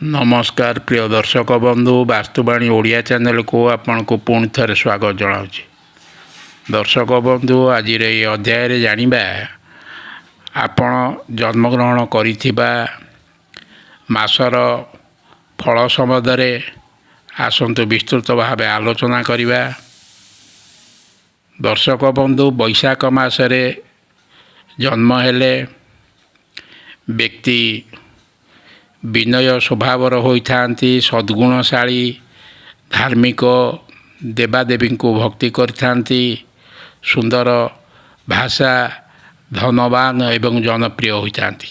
ନମସ୍କାର ପ୍ରିୟ ଦର୍ଶକ ବନ୍ଧୁ, ବାସ୍ତୁବାଣୀ ଓଡ଼ିଆ ଚ୍ୟାନେଲକୁ ଆପଣଙ୍କୁ ପୁଣି ଥରେ ସ୍ୱାଗତ ଜଣାଉଛି। ଦର୍ଶକ ବନ୍ଧୁ, ଆଜିର ଏହି ଅଧ୍ୟାୟରେ ଜାଣିବା ଆପଣ ଜନ୍ମଗ୍ରହଣ କରିଥିବା ମାସର ଫଳ ସମ୍ବନ୍ଧରେ। ଆସନ୍ତୁ ବିସ୍ତୃତ ଭାବେ ଆଲୋଚନା କରିବା। ଦର୍ଶକ ବନ୍ଧୁ, ବୈଶାଖ ମାସରେ ଜନ୍ମ ହେଲେ ବ୍ୟକ୍ତି ବିନୟ ସ୍ୱଭାବର ହୋଇଥାନ୍ତି, ସଦ୍ଗୁଣଶାଳୀ, ଧାର୍ମିକ, ଦେବାଦେବୀଙ୍କୁ ଭକ୍ତି କରିଥାନ୍ତି, ସୁନ୍ଦର ଭାଷା, ଧନବାନ ଏବଂ ଜନପ୍ରିୟ ହୋଇଥାନ୍ତି।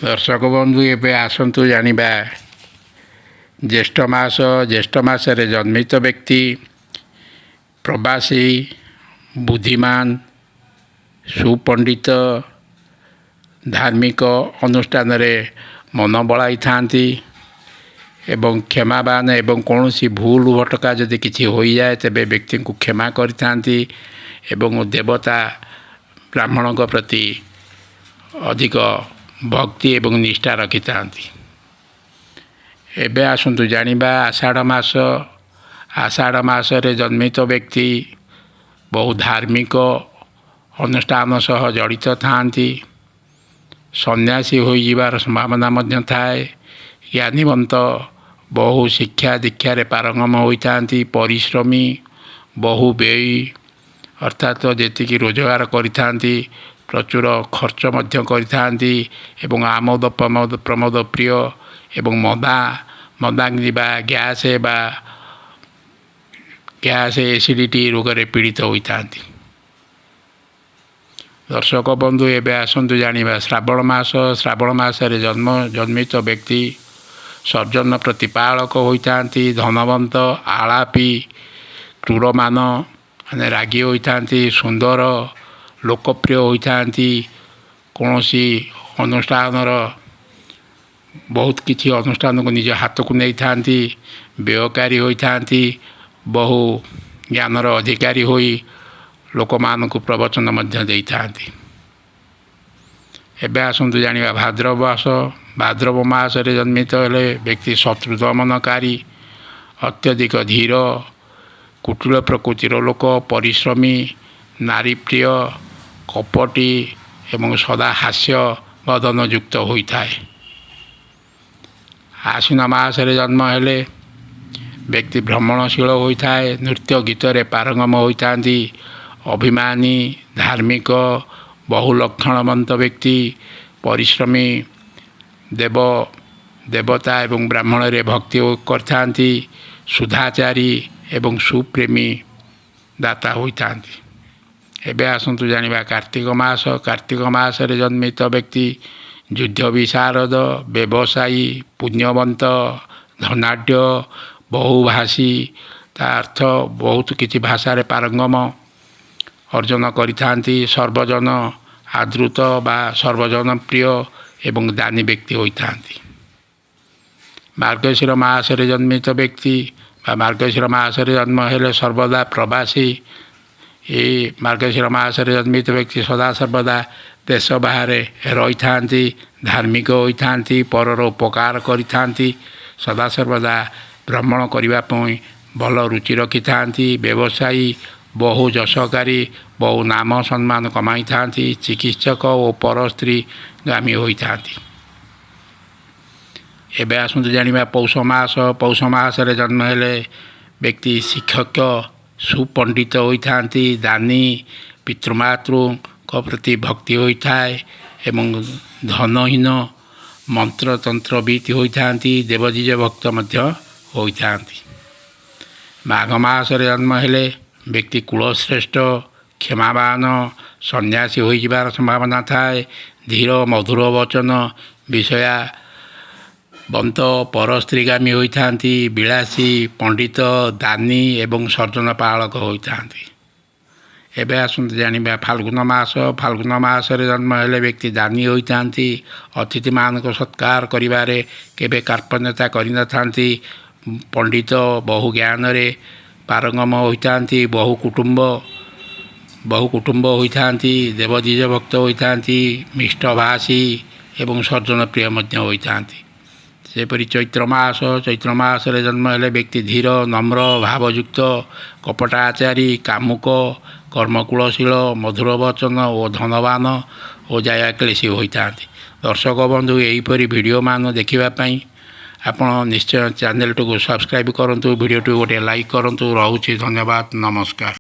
ଦର୍ଶକ ବନ୍ଧୁ, ଏବେ ଆସନ୍ତୁ ଜାଣିବା ଜ୍ୟେଷ୍ଠ ମାସ। ଜ୍ୟେଷ୍ଠ ମାସରେ ଜନ୍ମିତ ବ୍ୟକ୍ତି ପ୍ରବାସୀ, ବୁଦ୍ଧିମାନ, ସୁପଣ୍ଡିତ, ଧାର୍ମିକ ଅନୁଷ୍ଠାନରେ ମନ ବଳାଇଥାନ୍ତି ଏବଂ କ୍ଷମାବାନ ଏବଂ କୌଣସି ଭୁଲ ଭଟକା ଯଦି କିଛି ହୋଇଯାଏ, ତେବେ ବ୍ୟକ୍ତିଙ୍କୁ କ୍ଷମା କରିଥାନ୍ତି ଏବଂ ଦେବତା, ବ୍ରାହ୍ମଣଙ୍କ ପ୍ରତି ଅଧିକ ଭକ୍ତି ଏବଂ ନିଷ୍ଠା ରଖିଥାନ୍ତି। ଏବେ ଆସନ୍ତୁ ଜାଣିବା ଆଷାଢ଼ ମାସ। ଆଷାଢ଼ ମାସରେ ଜନ୍ମିତ ବ୍ୟକ୍ତି ବହୁ ଧାର୍ମିକ ଅନୁଷ୍ଠାନ ସହ ଜଡ଼ିତ ଥାଆନ୍ତି। ସନ୍ନ୍ୟାସୀ ହୋଇଯିବାର ସମ୍ଭାବନା ମଧ୍ୟ ଥାଏ। ଜ୍ଞାନୀବନ୍ତ, ବହୁ ଶିକ୍ଷା ଦୀକ୍ଷାରେ ପାରଙ୍ଗମ ହୋଇଥାନ୍ତି। ପରିଶ୍ରମୀ, ବହୁ ବ୍ୟୟୀ, ଅର୍ଥାତ୍ ଯେତିକି ରୋଜଗାର କରିଥାନ୍ତି, ପ୍ରଚୁର ଖର୍ଚ୍ଚ ମଧ୍ୟ କରିଥାନ୍ତି ଏବଂ ଆମୋଦ ପ୍ରମୋଦ ପ୍ରିୟ ଏବଂ ମଦାଗ୍ନି ବା ଗ୍ୟାସ୍ ବା ଗ୍ୟାସ୍, ଏସିଡ଼ିଟି ରୋଗରେ ପୀଡ଼ିତ ହୋଇଥାନ୍ତି। ଦର୍ଶକ ବନ୍ଧୁ, ଏବେ ଆସନ୍ତୁ ଜାଣିବା ଶ୍ରାବଣ ମାସ। ଶ୍ରାବଣ ମାସରେ ଜନ୍ମିତ ବ୍ୟକ୍ତି ସଜ୍ଜନ ପ୍ରତିପାଳକ ହୋଇଥାନ୍ତି, ଧନବନ୍ତ, ଆଳାପି, କ୍ରୂରମାନ ମାନେ ରାଗି ହୋଇଥାନ୍ତି, ସୁନ୍ଦର, ଲୋକପ୍ରିୟ ହୋଇଥାନ୍ତି। କୌଣସି ଅନୁଷ୍ଠାନର ବହୁତ କିଛି ଅନୁଷ୍ଠାନକୁ ନିଜ ହାତକୁ ନେଇଥାନ୍ତି, ବ୍ୟୟକାରୀ ହୋଇଥାନ୍ତି, ବହୁ ଜ୍ଞାନର ଅଧିକାରୀ ହୋଇ ଲୋକମାନଙ୍କୁ ପ୍ରବଚନ ମଧ୍ୟ ଦେଇଥାନ୍ତି। ଏବେ ଆସନ୍ତୁ ଜାଣିବା ଭାଦ୍ରବ ମାସ। ଭାଦ୍ରବ ମାସରେ ଜନ୍ମିତ ହେଲେ ବ୍ୟକ୍ତି ଶତ୍ରୁ ଦମନକାରୀ, ଅତ୍ୟଧିକ ଧୀର, କୁଟିଳ ପ୍ରକୃତିର ଲୋକ, ପରିଶ୍ରମୀ, ନାରୀପ୍ରିୟ, କପଟି ଏବଂ ସଦା ହାସ୍ୟ ବଦନଯୁକ୍ତ ହୋଇଥାଏ। ଆଶ୍ୱିନ ମାସରେ ଜନ୍ମ ହେଲେ ବ୍ୟକ୍ତି ଭ୍ରମଣଶୀଳ ହୋଇଥାଏ, ନୃତ୍ୟ ଗୀତରେ ପାରଙ୍ଗମ ହୋଇଥାନ୍ତି, ଅଭିମାନୀ, ଧାର୍ମିକ, ବହୁ ଲକ୍ଷଣବନ୍ତ ବ୍ୟକ୍ତି, ପରିଶ୍ରମୀ, ଦେବ ଦେବତା ଏବଂ ବ୍ରାହ୍ମଣରେ ଭକ୍ତି କରିଥାନ୍ତି, ଶୁଦ୍ଧାଚାରୀ ଏବଂ ସୁପ୍ରେମୀ ଦାତା ହୋଇଥାନ୍ତି। ଏବେ ଆସନ୍ତୁ ଜାଣିବା କାର୍ତ୍ତିକ ମାସ। କାର୍ତ୍ତିକ ମାସରେ ଜନ୍ମିତ ବ୍ୟକ୍ତି ଯୁଦ୍ଧ ବିଶାରଦ, ବ୍ୟବସାୟୀ, ପୁଣ୍ୟବନ୍ତ, ଧନାଢ଼୍ୟ, ବହୁଭାଷୀ, ତା ଅର୍ଥ ବହୁତ କିଛି ଭାଷାରେ ପାରଙ୍ଗମ ଅର୍ଜନ କରିଥାନ୍ତି, ସର୍ବଜନ ଆଦୃତ ବା ସର୍ବଜନ ପ୍ରିୟ ଏବଂ ଦାନୀ ବ୍ୟକ୍ତି ହୋଇଥାନ୍ତି। ମାର୍ଗଶିର ମାସରେ ଜନ୍ମିତ ବ୍ୟକ୍ତି ବା ମାର୍ଗଶିର ମାସରେ ଜନ୍ମ ହେଲେ ସର୍ବଦା ପ୍ରବାସୀ। ଏଇ ମାର୍ଗଶିର ମାସରେ ଜନ୍ମିତ ବ୍ୟକ୍ତି ସଦାସର୍ବଦା ଦେଶ ବାହାରେ ରହିଥାନ୍ତି, ଧାର୍ମିକ ହୋଇଥାନ୍ତି, ପରର ଉପକାର କରିଥାନ୍ତି, ସଦାସର୍ବଦା ଭ୍ରମଣ କରିବା ପାଇଁ ଭଲ ରୁଚି ରଖିଥାନ୍ତି, ବ୍ୟବସାୟୀ, ବହୁ ଯଶକାରୀ, ବହୁ ନାମ ସମ୍ମାନ କମାଇଥାନ୍ତି, ଚିକିତ୍ସକ ଓ ପରସ୍ତ୍ରୀ ଗାମୀ ହୋଇଥାନ୍ତି। ଏବେ ଆସନ୍ତୁ ଜାଣିବା ପୌଷ ମାସ। ପୌଷ ମାସରେ ଜନ୍ମ ହେଲେ ବ୍ୟକ୍ତି ଶିକ୍ଷକ, ସୁପଣ୍ଡିତ ହୋଇଥାନ୍ତି, ଦାନୀ, ପିତୃମାତୃଙ୍କ ପ୍ରତି ଭକ୍ତି ହୋଇଥାଏ ଏବଂ ଧନହୀନ, ମନ୍ତ୍ରତନ୍ତ୍ରବିତ୍ ହୋଇଥାନ୍ତି, ଦେବଦ୍ୱିଜ ଭକ୍ତ ମଧ୍ୟ ହୋଇଥାନ୍ତି। ମାଘ ମାସରେ ଜନ୍ମ ହେଲେ ବ୍ୟକ୍ତି କୁଳଶ୍ରେଷ୍ଠ, କ୍ଷମାବାନ, ସନ୍ନ୍ୟାସୀ ହୋଇଯିବାର ସମ୍ଭାବନା ଥାଏ, ଧୀର, ମଧୁର ବଚନ, ବିଷୟା ବନ୍ତ, ପରସ୍ତ୍ରୀଗାମୀ ହୋଇଥାନ୍ତି, ବିଳାସୀ, ପଣ୍ଡିତ, ଦାନୀ ଏବଂ ସଜ୍ଜନ ପାଳକ ହୋଇଥାନ୍ତି। ଏବେ ଆସନ୍ତୁ ଜାଣିବା ଫାଲ୍ଗୁନ ମାସ। ଫାଲ୍ଗୁନ ମାସରେ ଜନ୍ମ ହେଲେ ବ୍ୟକ୍ତି ଦାନୀ ହୋଇଥାନ୍ତି, ଅତିଥିମାନଙ୍କ ସତ୍କାର କରିବାରେ କେବେ କାର୍ପଣ୍ୟତା କରିନଥାନ୍ତି, ପଣ୍ଡିତ, ବହୁ ଜ୍ଞାନରେ ପାରଙ୍ଗମ ହୋଇଥାନ୍ତି, ବହୁ କୁଟୁମ୍ବ ହୋଇଥାନ୍ତି, ଦେବଦ୍ୱିଜ ଭକ୍ତ ହୋଇଥାନ୍ତି, ମିଷ୍ଟଭାଷୀ ଏବଂ ସଜ୍ଜନ ପ୍ରିୟ ମଧ୍ୟ ହୋଇଥାନ୍ତି। ସେହିପରି ଚୈତ୍ର ମାସ, ଚୈତ୍ର ମାସରେ ଜନ୍ମ ହେଲେ ବ୍ୟକ୍ତି ଧୀର, ନମ୍ର, ଭାବଯୁକ୍ତ, କପଟାଚାରୀ, କାମୁକ, କର୍ମକୁଳଶୀଳ, ମଧୁର ବଚନ ଓ ଧନବାନ ଓ ଜାୟାକ୍ଳେଶୀ ହୋଇଥାନ୍ତି। ଦର୍ଶକ ବନ୍ଧୁ, ଏହିପରି ଭିଡ଼ିଓ ମାନ ଦେଖିବା ପାଇଁ ଆପଣ ନିଶ୍ଚୟ ଚ୍ୟାନେଲଟିକୁ ସବସ୍କ୍ରାଇବ୍ କରନ୍ତୁ, ଭିଡ଼ିଓଟିକୁ ଗୋଟିଏ ଲାଇକ୍ କରନ୍ତୁ। ରହୁଛି, ଧନ୍ୟବାଦ, ନମସ୍କାର।